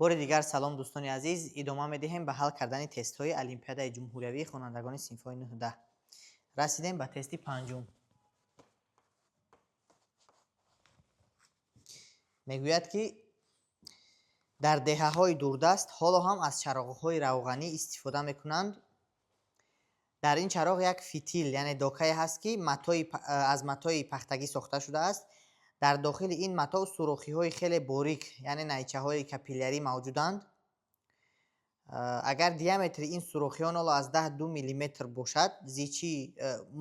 Бори дигар салом, дӯстони азиз. Идома медиҳем ба ҳал кардани тестҳои Олимпиадаи ҷумҳуриявии хонандагони синфҳои 9-10. Расидем ба тести панҷум. Мегӯяд, ки дар деҳаҳои дурдаст ҳоло ҳам аз чароғҳои равғанӣ истифода мекунанд. Дар ин чароғ як фитил, яъне докае ҳаст, ки аз матои пахтагӣ сохта шудааст. Дар дохили ин матоъ сурохиҳои хеле борик, яъне найчаҳои капиллярӣ мавҷуданд. Агар диаметри ин сурохиҳо 0,2 миллиметр бошад, зичӣ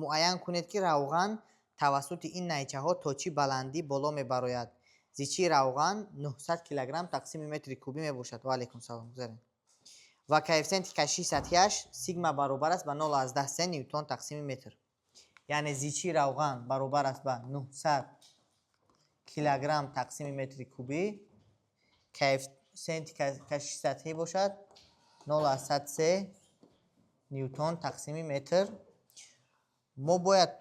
муайян кунед, ки равған тавассути ин найчаҳо то чӣ баландӣ боло мебарояд. Зичии равған 900 килограмм тақсими метри кубӣ мебошад. Ва алайкум салом. Гузарем. Ва коэффисиенти кашиши сатҳиаш сигма баробар аст ба 0,3 ньютон тақсими метр. Яъне зичии равған баробар аст ба 900 килограмм тақсими метри кубӣ, коэффисиенти кашиши сатҳӣ бошад 0,3 ньютон тақсими метр. Мо бояд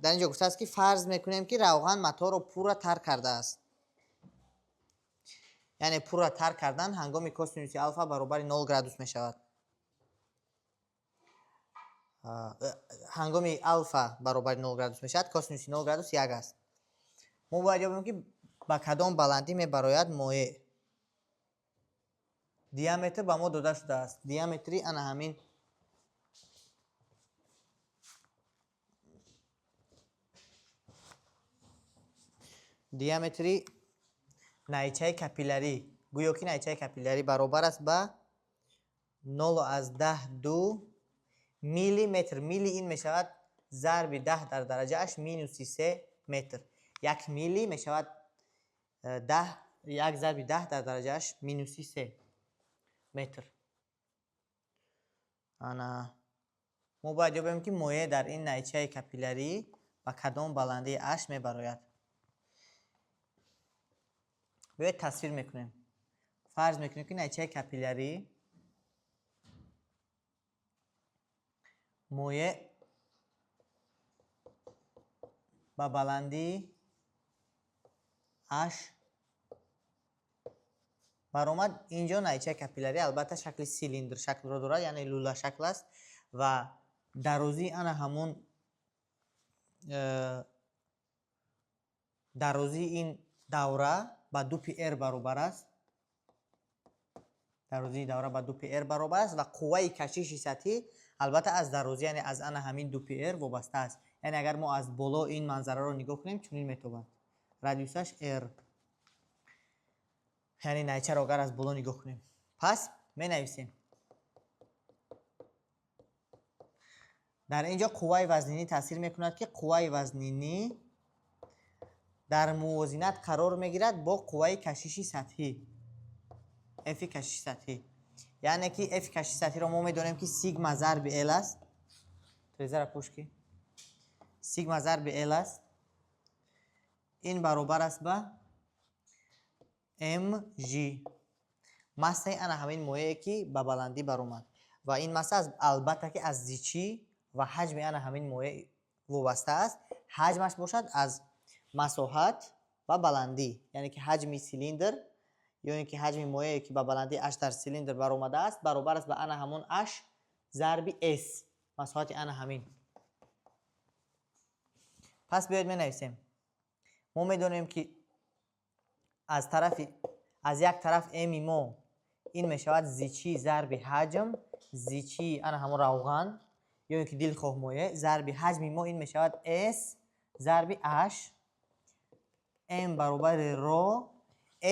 дар ин ҷо гуфтааст, ки фарз мекунем, ки равған маторо пурра тар кардааст. Яъне пурра тар кардан ҳангоми косинуси алфа баробари 0 градус мешавад. Ҳангоми алфа баробари 0 градус мешавад, косинуси 0 градус 1 аст. Мо бояд ёбем, ки ба кадом баландӣ мебарояд моеъ. Диаметр ба мо дода шудааст. Диаметри ана ҳамин диаметри найчаи капиллярӣ, гӯё ки найчаи капиллярӣ баробар аст ба 0,2 миллиметр. Милли ин мешавад зарби 10 дар дараҷааш минуси 3 метр. Як милли мешавад даҳ, як зарби 10 дар дараҷааш минуси 3 метр. Ана мо бояд ёбем, ки моеъ дар ин найчаи капиллярӣ ба кадом баландии аш мебарояд. Биёед, тасвир мекунем. Фарз мекунем, ки найчаи капиллярӣ, моеъ ба баландии аш баромад. Инҷо найчаи капиллярӣ албатта шакли силиндр шаклро дорад, яъне лӯла шакл аст ва дарозии ана ҳамон дарозии ин давра ба ду пи р баробар аст. Дарозии давра ба ду пи р баробар аст ва қувваи кашиши сатҳӣ албатта аз дарозӣ, яъне аз ана ҳамин ду пи р вобаста аст. Яъне агар мо аз боло ин манзараро нигоҳ кунем, чунин метобад. Радиусаш r. Яъне найчаро агар аз боло нигоҳ кунем. Пас менависем. Дар ин ҷо қувваи вазнинӣ таъсир мекунад, ки қувваи вазнинӣ дар мувозинат қарор мегирад бо қувваи кашиши сатҳӣ. F кашиши сатҳӣ. Яъне ки F кашиши сатҳиро мо медонем, ки сигма зарби L аст. Трезара пӯш, ки сигма зарби L аст. Ин баробар аст ба mg. Массаи ана ҳамин моее, ки ба баландӣ баромад. Ва ин масса албатта ки аз зичӣ ва ҳаҷми ана ҳамин моеъ вобаста аст. Ҳаҷмаш бошад аз масоҳат ва баландӣ, яъне ки ҳаҷми силиндр ё ин ки ҳаҷми моее, ки ба баландии h дар силиндр баромадааст, баробар аст ба ана ҳамон h зарби s, масоҳати ана ҳамин. Пас биёед, менависем. Мо медонем, ки аз як тараф m мо ин мешавад зичӣ зарби ҳаҷм, зичии ана ҳамон равған ё ин ки дилхоҳ моеъ зарби ҳаҷми мо, ин мешавад s зарби h. M баробари ро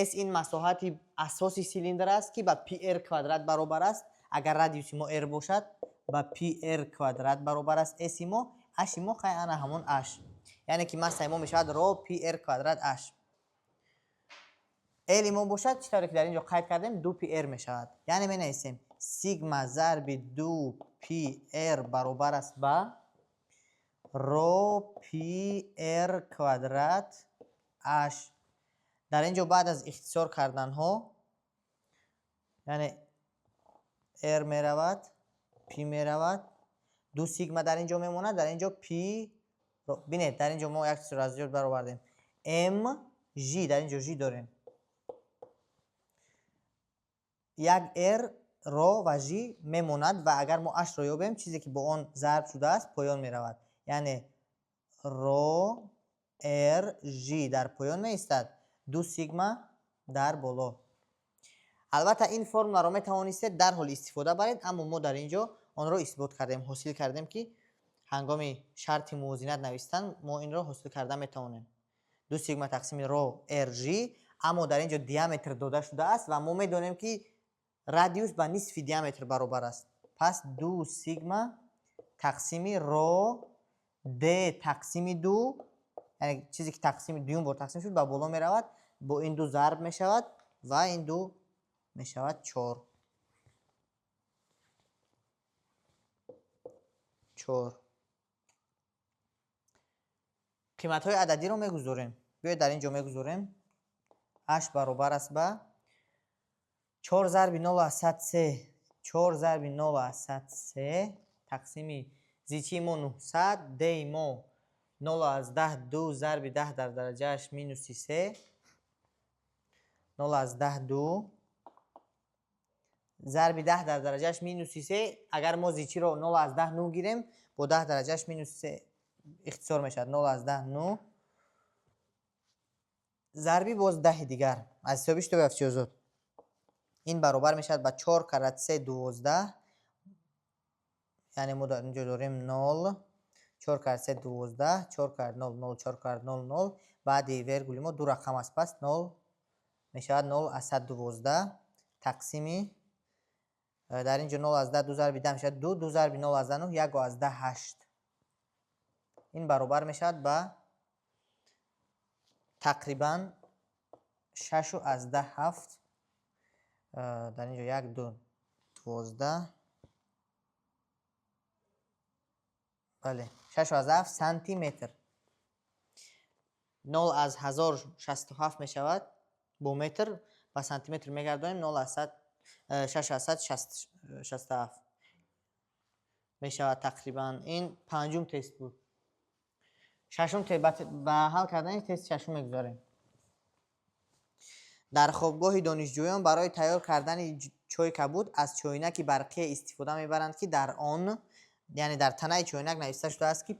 s, ин масоҳати асоси силиндр аст, ки ба pr квадрат баробар аст. Агар радиуси мо r бошад, ба pr квадрат баробар аст s мо. H мо хай ана ҳамон h, яъне ки массаи мо мешавад ро pr квадрат h. L мо бошад, чӣ тавре ки дар ин ҷо қайд кардем, 2 pr мешавад. Яъне менависем: сигма зарби 2 pr баробар аст ба ро pr квадрат h. Дар ин ҷо баъд аз ихтисор карданҳо, яъне r меравад, p меравад, ду сигма дар ин ҷо мемонад. Дар ин ҷо p, бинед, дар ин ҷо мо як чизро аз ёд баровардем: m g, дар ин ҷо g дорем. Як R, ро ва Ж мемонад ва агар мо H-ро ёбем, чизе ки бо он зарб шудааст, поён меравад. Яъне ро, R, Ж дар поён меистад, ду сигма дар боло. Албатта, ин формуларо метавонистед дарҳол истифода баред, аммо мо дар ин ҷо онро исбот кардем, ҳосил кардем, ки ҳангоми шарти мувозинат навистан мо инро ҳосил карда метавонем. Ду сигма тақсими ро R Ж, аммо дар ин ҷо диаметр дода шудааст ва мо медонем, ки радиус ба нисфи диаметр баробар аст. Пас ду сигма тақсими ро д тақсими ду, яъне чизе ки тақсими дуюм бор тақсим шуд, ба боло меравад, бо ин ду зарб мешавад ва ин ду мешавад чор. Чор. Қиматҳои ададиро мегузорем. Биёед, дар ин ҷо мегузорем. H баробар аст ба чор зарби нол аз сад се, чор зарби нол аз сад се тақсими зичии мо 900, д-и мо нол аз даҳ ду зарби даҳ дар дараҷааш минуси се, нол аз даҳ ду зарби даҳ дар дараҷааш минуси се. Агар мо зичиро нол аз даҳ нӯ гирем, бо даҳ дараҷааш минуси се ихтисор мешавад, нол аз даҳ нӯ зарби боз даҳи дигар аз ҳисоби шитоби афтиши. Ин баробар мешавад ба чор карат се 12, яъне мо дар инҷо дорем нол, чор карат се 12, чор карат нол нол, чор карат нол нол, баъди вергули мо ду рақам аст, пас нол мешавад 0,12 тақсими дар ин ҷо нол аз даҳ ду зарби даҳ мешавад ду, ду зарби нол аз даҳ нӯҳ, яку аз даҳ ҳашт. Ин баробар мешавад ба тақрибан 6,7. Дар ин ҷо як, ду, 12, бале, 6,7 сантиметр. Нол аз ҳазор шасту ҳафт мешавад бо метр, ба сантиметр мегардонем, нол аз сад шаш аз сад шасту ҳафт мешавад тақрибан. Ин панҷум тест буд. Шашум, ба ҳал кардани тести шашум мегузарем. Дар хобгоҳи донишҷӯён барои тайёр кардани чойи кабуд аз чойнаки барқие истифода мебаранд, ки дар он, яъне дар танаи чойнак, нависта шудааст, ки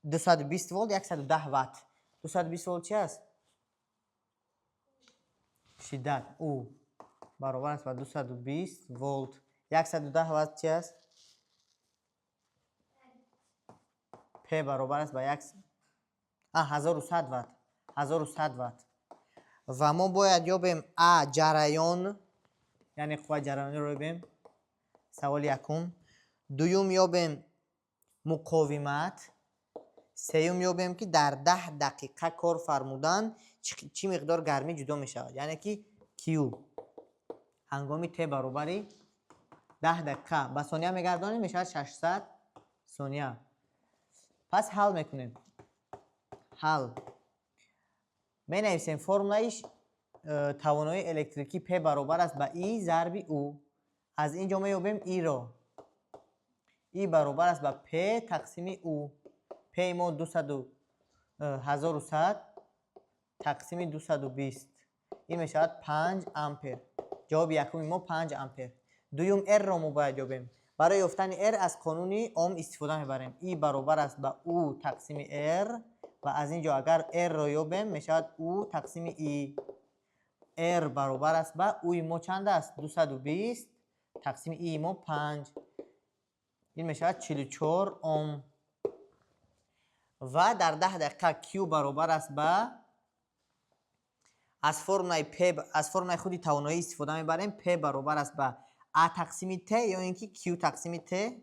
220 волт, 110 ватт. 220 волт чи аст? Шиддат У баробар аст ба 220 волт. 110 ватт чи аст? П баробар аст ба як 1100 ватт, 1100 ватт. Ва мо бояд ёбем а ҷараён, яъне қувваи ҷараёниро ёбем, саволи якум. Дуюм, ёбем муқовимат. Сеюм, ёбем, ки дар 10 дақиқа кор фармудан чӣ миқдор гармӣ ҷудо мешавад, яъне ки Q ҳангоми Т баробари 10 дақиқа, ба сония мегардонем, мешавад 600 сония. Пас ҳал мекунем. Ҳал менависем формулаи тавоноии электрикӣ: П баробар аст ба И зарби У. Аз ин ҷо меёбем И-ро. И баробар аст ба П тақсими У. П мо дусаду 1100 тақсими 220, ин мешавад 5 ампер. Ҷавоби якуми мо 5 ампер. Дуюм, R-ро мо бояд ёбем. Барои ёфтани R аз қонуни Ом истифода мебарем. И баробар аст ба У тақсими R ва аз ин ҷо агар R-ро ёбем, мешавад У тақсими И. R баробар аст ба У-и мо чанд аст? 220 тақсими И мо 5, ин мешавад 44 ом. Ва дар 10 дақиқа Q баробар аст ба, аз формулаи П, аз формулаи худи тавоноӣ истифода мебарем, П баробар аст ба А тақсими Т ё ин ки Q тақсими Т.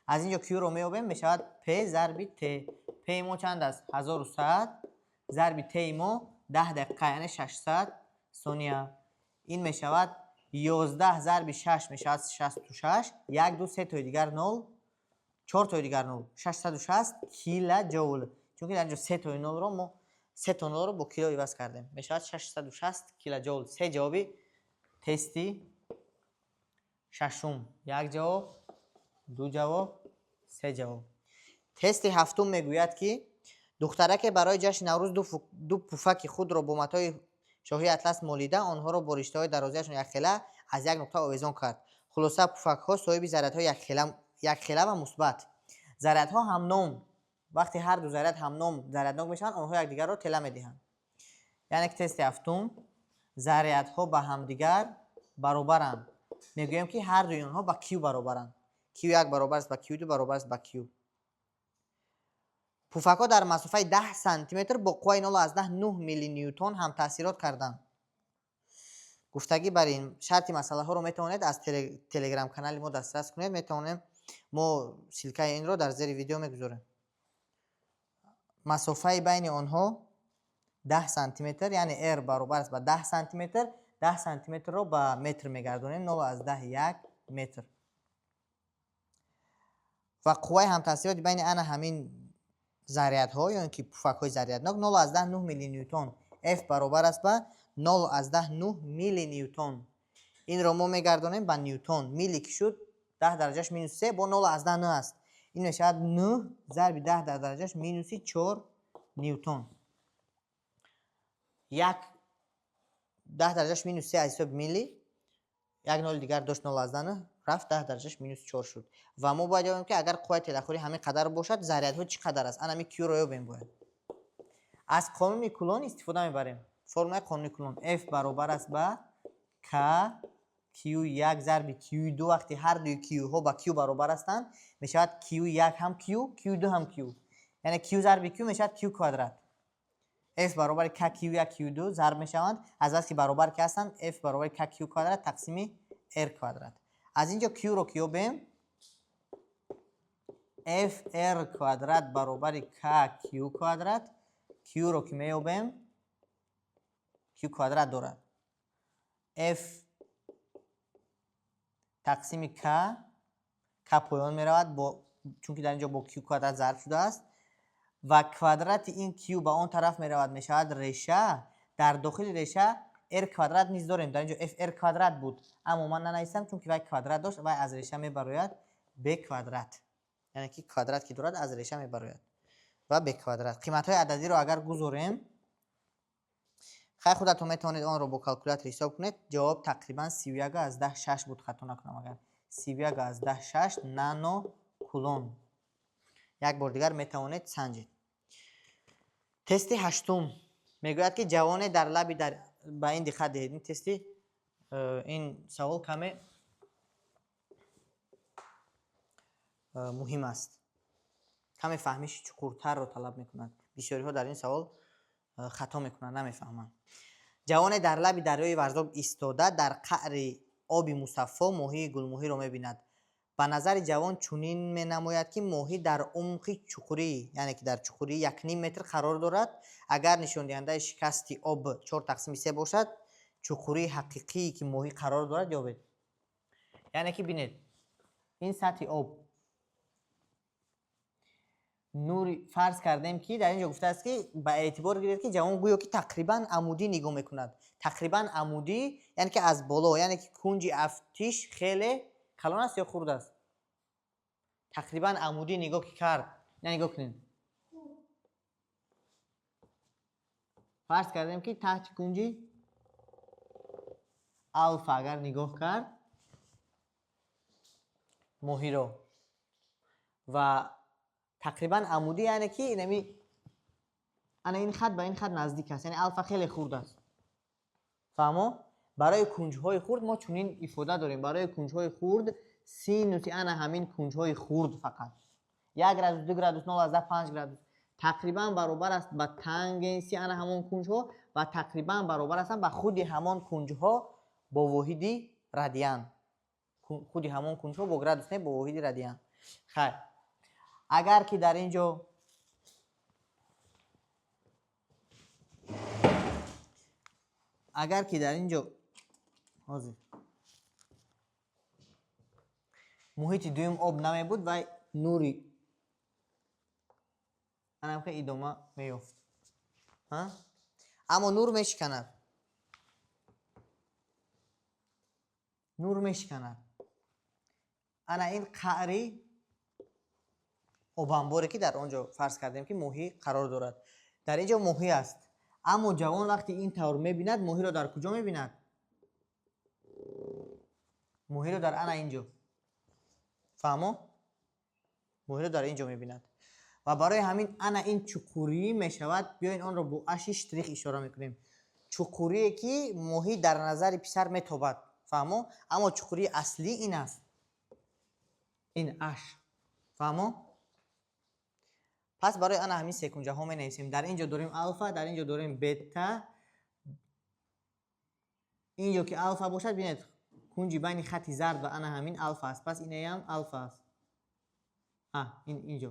Аз ин ҷо Q-ро меёбем, мешавад П зарби Т. П мо чанд аст? 1100 зарби Т мо 10 дақиқа, яъне 600 сония. Ин мешавад 11 зарби шаш мешавад 66, як, ду, се тои дигар нол, чор тои дигар нол, 660 килоҷоул, чунки дар ин ҷо се тои нолро мо се то нолро бо кило иваз кардем, мешавад 660 килоҷоул. Се ҷавоби тести шашум: як ҷавоб, ду ҷавоб, се ҷавоб. Тести ҳафтум мегӯяд, ки духтараке барои ҷашни Наврӯз ду пуфаки худро бо матои Шоҳии атлас молида онҳоро бо риштаҳои дарозиашон якхела аз як нуқта овезон кард. Хулоса, пуфакҳо соҳиби зарядҳои якхела ва мусбат. Зарядҳо ҳамном, вақте ҳар ду заряд ҳамном заряднок мешаванд, онҳо якдигарро тела медиҳанд. Яъне ки тести ҳафтум, зарядҳо ба ҳамдигар баробаранд. Мегӯем, ки ҳар дуи онҳо ба Q баробаранд. Q1 баробар аст ба Q2 баробар аст ба Q. Пуфакҳо дар масофаи 10 сантиметр бо қувваи 0,9 миллиньютон ҳамтаъсирот карданд. Гуфтагӣ бар ин шарти масъалаҳоро метавонед аз телеграм-канали мо дастрас кунед. Метавонем мо ссылкаи инро дар зери видео мегузорем. Масофаи байни онҳо 10 сантиметр, яъне R баробар аст ба 10 сантиметр. 10 сантиметрро ба метр мегардонем, 0,1 метр. Ва қувваи ҳамтаъсироти байни ана ҳамин зарядҳо ё ин ки пуфакҳои заряднок 0,9 миллиньютон. F баробар аст ба 0,9 миллиньютон. Инро мо мегардонем ба ньютон. Милли ки шуд 10 дараҷаш минус 3 бо 0,9 аст. Ин мешавад 9 зарби 10 дар дараҷаш минуси 4 ньютон. Як 10 дараҷаш минус 3 аз ҳисоби милли, як ноли дигар дошт 0,9 рафт, 10 дараҷаш минус 4 шуд. Ва мо бояд ёбем, ки агар қувваи телахӯрӣ ҳамин қадар бошад, зарядҳо чӣ қадар аст? Ана ҳамин Q-ро ёбем бояд. Аз қонуни Кулон истифода мебарем. Формулаи қонуни Кулон F баробар аст ба K Q1 зарби Q2. Вақти ҳар дуи Q-ҳо ба Q баробар ҳастанд, мешавад Q1 ҳам Q, Q2 ҳам Q. Яъне Q зарби Q мешавад Q квадрат. F баробари K Q1 Q2 зарб мешаванд. Аз бас ки баробар ки ҳастанд, F баробари K Q квадрат тақсими R квадрат. Аз инҷо Q-ро ки ёбем, F R квадрат баробари K Q квадрат. Q-ро ки меёбем, Q квадрат дорад. F тақсими K, K поён меравад, бо чунки дар инҷо бо Q квадрат зарб шудааст ва квадрати ин Q ба он тараф меравад, мешавад реша. Дар дохили реша R квадрат низ дорем. Дар инҷо F R квадрат буд, аммо ман нанавистам, чунки вай квадрат дошт, вай аз реша мебарояд B квадрат. Яъне ки квадрат ки дорад, аз реша мебарояд ва B квадрат. Қиматҳои ададиро агар гузорем, хай, худатон метавонед онро бо калкулятор ҳисоб кунед. Ҷавоб тақрибан 31,6 буд, хато накунам агар. 31,6 нанокулон. Як бор дигар метавонед санҷед. Тести ҳаштум мегӯяд, ки ҷавоне дар лаби дар, ба ин диққат диҳед. Ин тести ин савол каме муҳим аст. Каме фаҳмиши чуқуртарро талаб мекунад. Бисёриҳо дар ин савол хато мекунанд, намефаҳманд. Ҷавоне дар лаби дарёи Варзоб истода, дар қаъри оби мусаффо моҳии гулмоҳиро мебинад. Ба назари ҷавон чунин менамояд, ки моҳӣ дар умқи чуқурӣ, яъне ки дар чуқурии 1,5 метр қарор дорад. Агар нишондиҳандаи шикасти об 4,3 бошад, чуқурии ҳақиқие ки моҳӣ қарор дорад ёбед. Яъне ки бинед, ин сатҳи об, нури, фарз кардем, ки дар ин ҷо гуфтааст, ки ба эътибор гиред, ки ҷавон гӯё ки тақрибан амудӣ нигоҳ мекунад. Тақрибан амудӣ, яъне ки аз боло, яъне ки кунҷи афтиш хеле калон аст ё хурд аст? Тақрибан амудӣ нигоҳ ки кард, на, нигоҳ кунед. Фарз кардем, ки таҳти кунҷи алфа агар нигоҳ кард моҳиро ва тақрибан амудӣ, яъне ки инами ана ин хат ба ин хат наздик аст, яъне алфа хеле хурд аст. Фаҳмо? Барои кунҷҳои хурд мо чунин ифода дорем. Барои кунҷҳои хурд синуси ана ҳамин кунҷҳои хурд фақат 1 градус, 2 градус, 0,5 градус тақрибан баробар аст ба тангенси ана ҳамон кунҷҳо ва тақрибан баробар ҳастанд ба худи ҳамон кунҷҳо бо воҳиди радиан. Худи ҳамон кунҷҳо бо градус не, бо воҳиди радиан. Хайр, агар ки дар ин ҷо ҳозир муҳити дуюм об намебуд, вай нури анамка идома меёфт, аммо нур мешиканад, нур мешиканад. Ана ин қаъри обанборе, ки дар он ҷо фарз кардем, ки моҳӣ қарор дорад, дар ин ҷо моҳӣ аст. Аммо ҷавон вақти ин тавр мебинад, моҳиро дар куҷо мебинад? Моҳиро дар ана инҷо. Фаҳмо? Моҳиро дар инҷо мебинад. Ва барои ҳамин ана ин чуқурӣ мешавад, биёин онро бо аши штрих ишора мекунем. Чуқурие ки моҳӣ дар назари писар метобад. Фаҳмо? Аммо чуқурии аслӣ ин аст. Ин аш. Фаҳмо? Пас барои ана ҳамин секунҷаҳо менависем. Дар инҷо дорем алфа, дар инҷо дорем бета. Инҷо ки алфа бошад, бинед, кунҷи байни хати зард ва ана ҳамин алфа аст. Пас инаям алфа аст. Ин инҷо.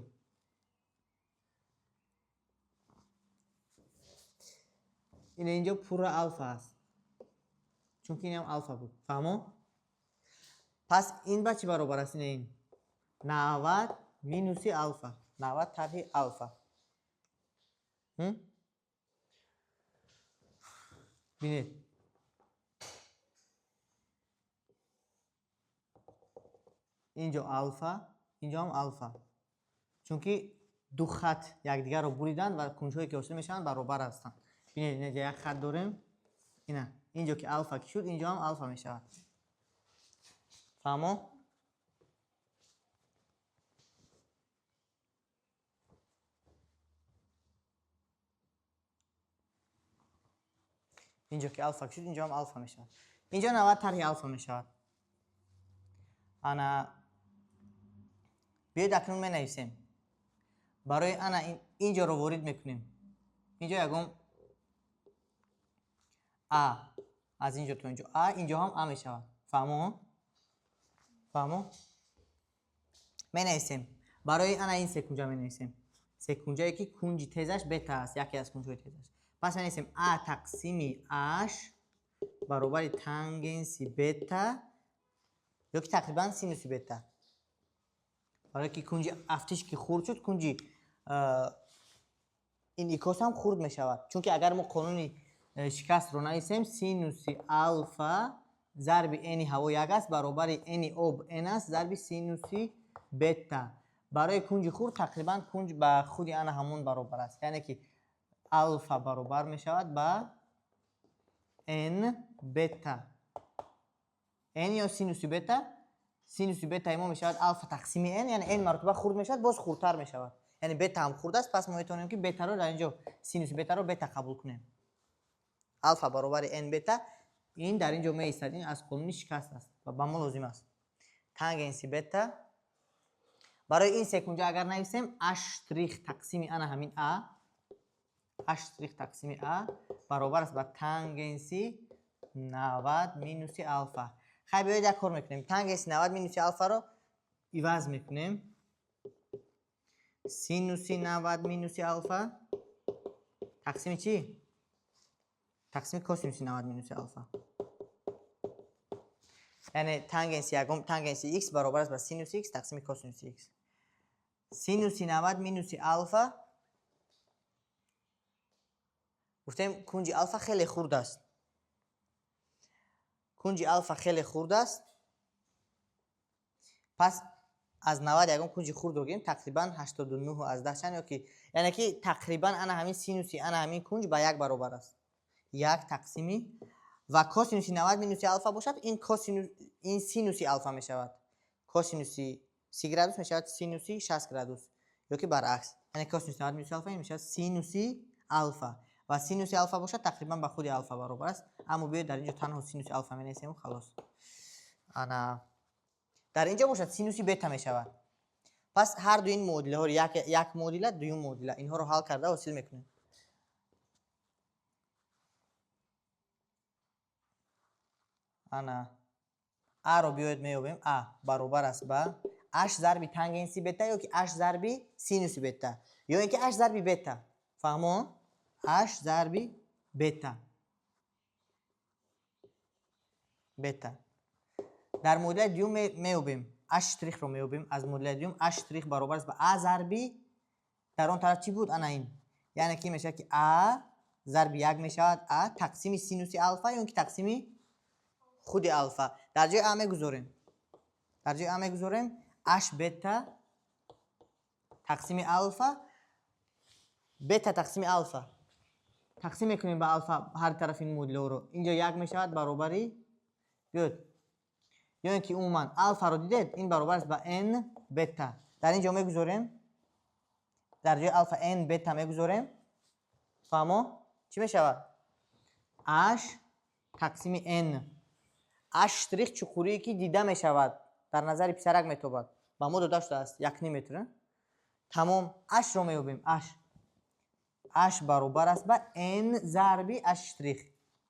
Ина инҷо пурра алфа аст. Чунки инам алфа буд. Фаҳмо? Пас ин ба чӣ баробар аст? Ина ин 90 минуси алфа. 90 тарҳи алфа. Бинед. Инҷо алфа, инҷо ҳам алфа. Чунки ду хат якдигарро буриданд ва кунҷҳое ки ҳосил мешаванд баробар ҳастанд. Бинед, инҷо як хат дорем. Ина, инҷо ки алфа ки шуд, инҷо ҳам алфа мешавад. Фаҳмо? Инҷо ки алфа шуд, инҷо ҳам алфа мешавад. Инҷо 90 тарҳи алфа мешавад. Ана биёед акнун менависем. Барои ана инҷоро ворид мекунем. Инҷо ягон а аз инҷо то инҷо а, инҷо ҳам а мешавад. Фаҳмо? Фаҳмо? Менависем. Барои ана ин секунҷа менависем. Секунҷае ки кунҷи тезаш бета аст, яке аз кунҷҳои тезаш. Пас менависем а тақсими h баробари тангенси бета ё ки тақрибан синуси бета. Барои ки кунҷи афтиш ки хурд шуд, кунҷи инъикос ҳам хурд мешавад. Чунки агар мо қонуни шикастро нависем, синуси алфа зарби n ҳаво як аст баробари n об n аст зарби синуси бета. Барои кунҷи хурд тақрибан кунҷ ба худи ана ҳамон баробар аст. Яъне ки алфа баробар мешавад ба n бета. N ё синуси бета. Синуси бетаи мо мешавад алфа тақсими n, яъне n маротиба хурд мешавад, боз хурдтар мешавад. Яъне бета ҳам хурд аст, пас мо метавонем ки бетаро дар инҷо синуси бетаро бета қабул кунем. Алфа баробари n бета, ин дар инҷо меистад, ин аз қонуни шикаст аст ва ба мо лозим аст. Тангенси бета. Барои ин секунҷа агар нависем, h штрих тақсими ана ҳамин а, h штрих тақсими а баробар аст ба тангенси 90 минуси алфа. Хай, биёед як кор мекунем. Тангенси 90 минуси алфаро иваз мекунем. Синуси 90 минуси алфа тақсими чӣ? Тақсими косинуси 90 минуси алфа. Яъне тангенси ягон тангенси x баробар аст ба синуси x тақсими косинуси x. Синуси 90 минуси алфа, гуфтем кунҷи алфа хеле хурд аст. Кунҷи алфа хеле хурд аст. Пас аз 90 ягон кунҷи хурдро гирем, тақрибан 89 аз 10 чанд ё ки, яъне ки тақрибан ана ҳамин синуси ана ҳамин кунҷ ба як баробар аст. Як тақсими ва косинуси 90 минуси алфа бошад, ин косинус, ин синуси алфа мешавад. Косинуси 30 градус мешавад синуси 60 градус ё ки баръакс. Яъне косинуси 90 минуси алфа ин мешавад синуси алфа. Ва синуси алфа бошад тақрибан ба худи алфа баробар аст. Аммо биёед дар инҷо танҳо синуси алфа менависем, халос. Ана дар инҷо бошад синуси бета мешавад. Пас ҳар ду ин муодилаҳоро як муодила, дуюм муодила, инҳоро ҳал карда ҳосил мекунем. Ана а-ро биёед меёбем. А баробар аст ба h зарби тангенси бета ё ки h зарби синуси бета ё ин ки h зарби бета. Фаҳмо? H зарби бета. Бета. Дар муодилаи дуюм меёбем. H штрихро меёбем. Аз муодилаи дуюм h штрих баробар аст ба а зарби, дар он тараф чӣ буд? Ана ин. Яъне ки мешавад ки а зарби як мешавад а тақсими синуси алфа ё ин ки тақсими худи алфа. Дар ҷои а мегузорем. Дар ҷои а мегузорем h бета тақсими алфа, бета тақсими алфа. Тақсим мекунем ба алфа ҳар тарафи ин муодилаҳоро. Инҷо як мешавад баробари, биёд, ё ин ки умуман алфаро дидед, ин баробар аст ба n бета. Дар ин ҷо мегузорем, дар ҷои алфа n бета мегузорем. Фаҳмо, чӣ мешавад? H тақсими n, h штрих чуқурие, ки дида мешавад, дар назари писарак метобад, ба мо дода шудааст 1,5 метр. Тамом, h-ро меёбем. H баробар аст ба n зарби h штрих.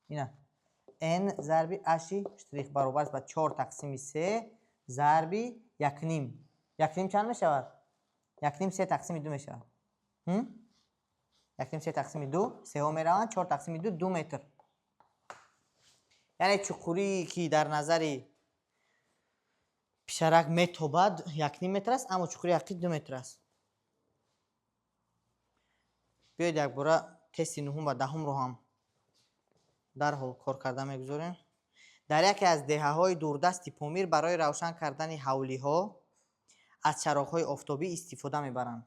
Ина n зарби h штрих баробар аст ба чор тақсими се зарби 1,5. 1,5 чанд мешавад? 1,5 се тақсими ду мешавад. 1,5 се тақсими ду, сеҳо мераванд, чор тақсими ду, 2 метр. Яъне чуқурие, ки дар назари писарак метобад, 1,5 метр аст, аммо чуқури ҳақиқӣ 2 метр аст. Биёед, якбора тести нуҳум ва даҳумро ҳам дарҳол кор карда мегузорем. Дар яке аз деҳаҳои дурдасти Помир барои равшан кардани ҳавлиҳо аз чароғҳои офтобӣ истифода мебаранд.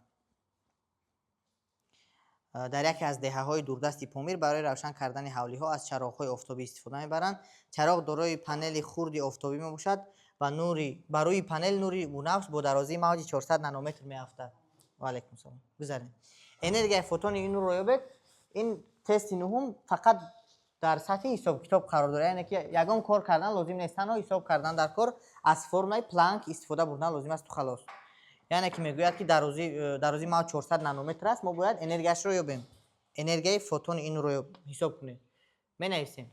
Дар яке аз деҳаҳои дурдасти Помир барои равшан кардани ҳавлиҳо аз чароғҳои офтобӣ истифода мебаранд. Чароғ дорои панели хурди офтобӣ мебошад ва нури ба рӯи панел нури бунафш бо дарозии мавҷи 400 нанометр меафтад. Ваалайкум салом, гузарем. Энергияи фотони ин нурро ёбед. Ин тести нуҳум фақат дар сатҳи ҳисобкитоб қарор дорад, яъне ки ягон кор кардан лозим нест, танҳо ҳисоб кардан дар кор, аз формулаи Планк истифода бурдан лозим аст, халос. Яъне ки мегӯяд, ки дарозии мавҷ 400 нанометр аст, мо бояд энергияшро ёбем. Энергияи фотони ин нурро ҳисоб кунем. Менависем: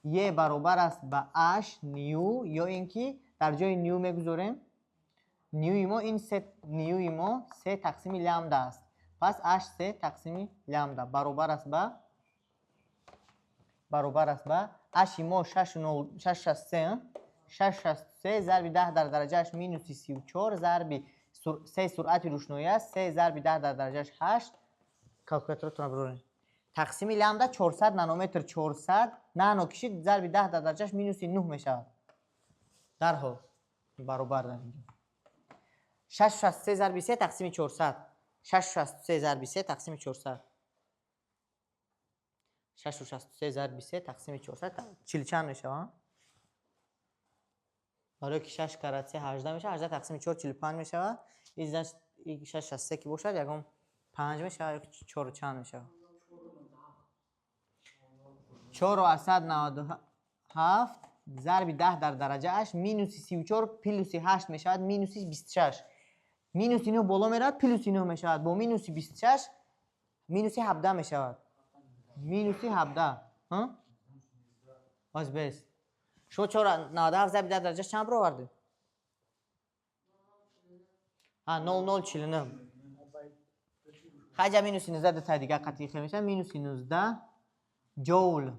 е баробар аст ба h ню, ё ин ки дар ҷои ню мегузорем. Нюи мо ин се, нюи мо се тақсими лямбда аст. Пас h се тақсими лямбда баробар аст ба h мо 6,63, 6,63 зарби 10 дар дараҷааш минуси 34 зарби се суръати рӯшноӣ аст, се зарби 10 дар дараҷааш ҳашт. Калкуляторатонро бирорем. Тақсими лямбда, 400 нанометр, 400 нано кишид, зарби 10 дар дараҷааш минуси нӯҳ мешавад. Дарҳол баробар дар инҷо 6,63 зарби се тақсими 400, 6,63 зарби се тақсими 400, 6,63 зарби се тақсими 400 чил чанд мешавад? Барои ки шаш карат се 18 мешавад, 18 тақсими чор 45 мешавад. Шаш шасту се ки бошад, ягон панҷ мешавад ё чору чанд мешавад? 4,97 зарби 10 дар дараҷааш минуси 34 плюси ҳашт мешавад минуси 26. Минуси нӯҳ боло меравад, плюси нӯҳ мешавад. Бо минуси 26 минуси 17 мешавад, минуси 17. Боз бес, шумо 4,97 зарби 10 дараҷаш чанд бировардед? 0,049. Хаҷа минуси 19 дутаи дигар қатъи хел мешавад, минуси 19 ҷоул.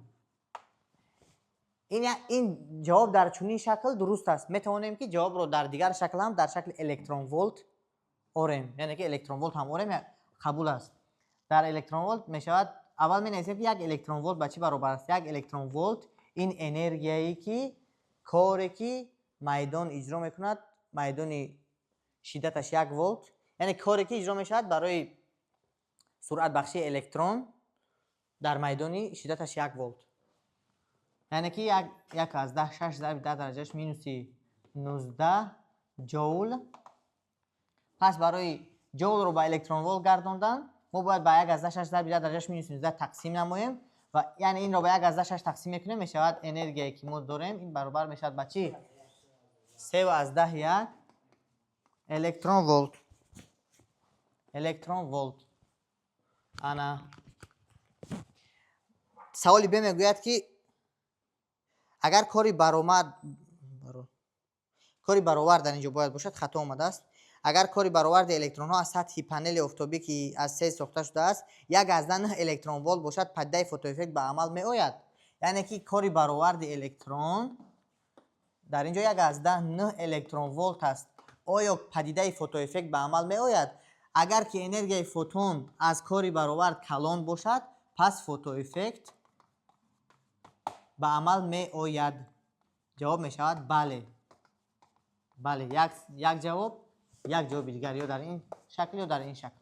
Ин ҷавоб дар чунин шакл дуруст аст. Метавонем, ки ҷавобро дар дигар шакл ҳам, дар шакли электронволт орем, яъне ки электронволт ҳам орем, қабул аст. Дар электронволт мешавад, аввал менависем, ки 1 электронволт ба чӣ баробар аст. 1 электронволт ин энергияе, ки коре, ки майдон иҷро мекунад, майдони шиддаташ 1 волт, яъне коре, ки иҷро мешавад барои суръатбахшии электрон дар майдони шиддаташ 1 волт, яъне ки 1,6 зарби 10 дараҷааш минуси 19 ҷоул. Пас барои ҷоулро ба электронволт гардондан мо бояд ба 1,6 зарби 10 дараҷааш минуси 19 тақсим намоем ва яъне инро ба 1,6 тақсим мекунем, мешавад энергияе, ки мо дорем, ин баробар мешавад ба чӣ? 3,1 электронволт, электронволт. Ана саволи б мегӯяд, ки агар кори баромад, кори баровар дар инҷо бояд бошад, хато омадааст. Агар кори бароварди электронҳо аз сатҳи панели офтобӣ, ки аз се сохта шудааст, 1,9 электронволт бошад, падидаи фотоэффект ба амал меояд? Яъне ки кори бароварди электрон дар инҷо 1,9 электронволт аст. Оё падидаи фотоэффект ба амал меояд? Агар ки энергияи фотон аз кори баровард калон бошад, пас фотоэффект ба амал меояд. Ҷавоб мешавад бале. Бале, як ҷавоб, як ҷавоби дигар ё дар ин шакл, ё дар ин шакл.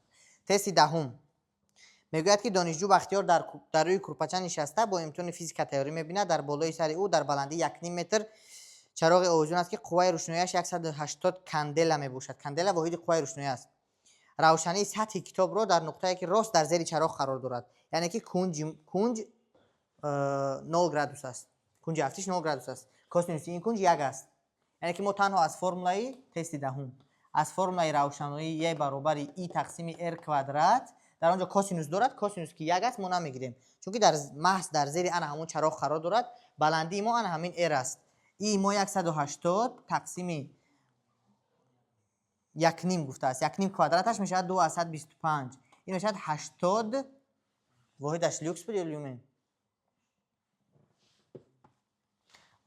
Тести даҳум мегӯяд, ки Мегӯяд, ки донишҷӯ Бахтиёр дар рӯи курпача нишаста, бо имтиҳони физика тайёрӣ мебинад. Дар болои сари ӯ дар баландии 1,5 метр чароғи овезон аст, ки қувваи рӯшноияш 180 кандела мебошад. Кандела воҳиди қувваи рӯшноӣ аст. Равшании сатҳи китобро дар нуқтае, ки рост дар зери чароғ қарор дорад, яъне ки кунҷ 0 градус аст, кунҷи афтиш 0 градус аст, косинуси ин кунҷ як аст. Яъне ки мо танҳо аз формулаи тести 10-ум, аз формулаи равшаноӣ е баробари и тақсими r квадрат, дар он ҷо косинус дорад, косинус ки як аст, мо намегирем, чунки дар маҳз дар зери ана ҳамон чароғ қарор дорад. Баландии мо ана ҳамин r аст. И мо 180 тақсими 1,5 гуфтааст, 1,5 квадраташ мешавад 2,25, ин мешавад 80. Воҳидаш люкс буд ё люмен?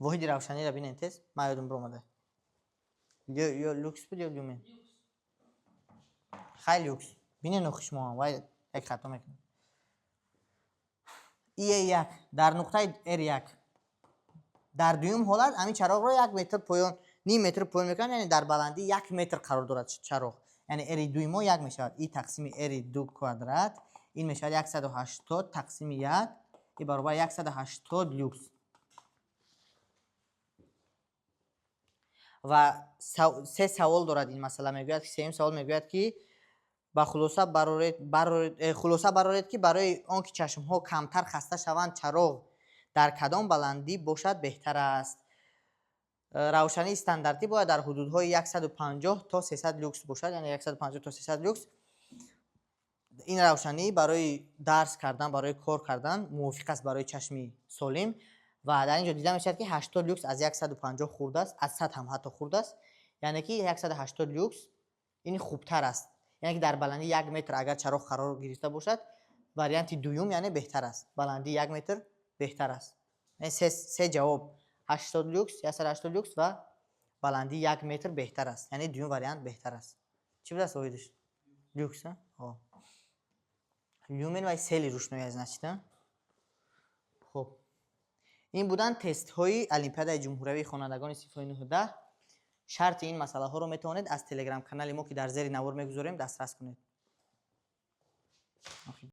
Воҳиди равшаниро бинед тез, ман ёдум биромада. Ё люкс буд, ё люмен? Хай, люкс бинед. Нохи шумо вай як хато мекунад. Ие як дар нуқтаи r як. Дар дуюм ҳолат ҳамин чароғро 1 метр поён, ним метр поён мекунад, яъне дар баландии 1 метр қарор дорад чароғ, яъне r дуи мо як мешавад. И тақсими r ду квадрат, ин мешавад 180 тақсими як, и баробар 180 люкс. Ва се савол дорад ин масъала. Мегӯяд, сеюм савол мегӯяд, ки ба хулоса бароред, хулоса бароред, ки барои он ки чашмҳо камтар хаста шаванд, чароғ дар кадом баландӣ бошад беҳтар аст. Равшании стандартӣ бояд дар ҳудудҳои 150 то 300 люкс бошад, яъне 150 то 300 люкс. Ин равшанӣ барои дарс кардан, барои кор кардан мувофиқ аст барои чашми солим. Ва дар ин ҷо дида мешавад, ки 80 люкс аз 150 хурд аст, аз 100 ҳам ҳатто хурд аст, яъне ки 180 люкс ин хубтар аст. Яъне ки дар баландии 1 метр агар чароғ қарор гирифта бошад, варианти дуюм яъне беҳтар аст, баландии 1 метр беҳтар аст. Се ҷавоб: 80 люкс, 180 люкс ва баландии 1 метр беҳтар аст, яъне дуюм вариант беҳтар аст. Чӣ будааст воҳидаш? Люкс. Люмен вай сели рӯшноӣ аст, значит. Хуб, ин буданд тестҳои олимпиадаи ҷумҳуриявии хонандагони синфҳои нӯҳу 10. Шарти ин масъалаҳоро метавонед аз телеграм канали мо, ки дар зери навор мегузорем, дастрас кунед.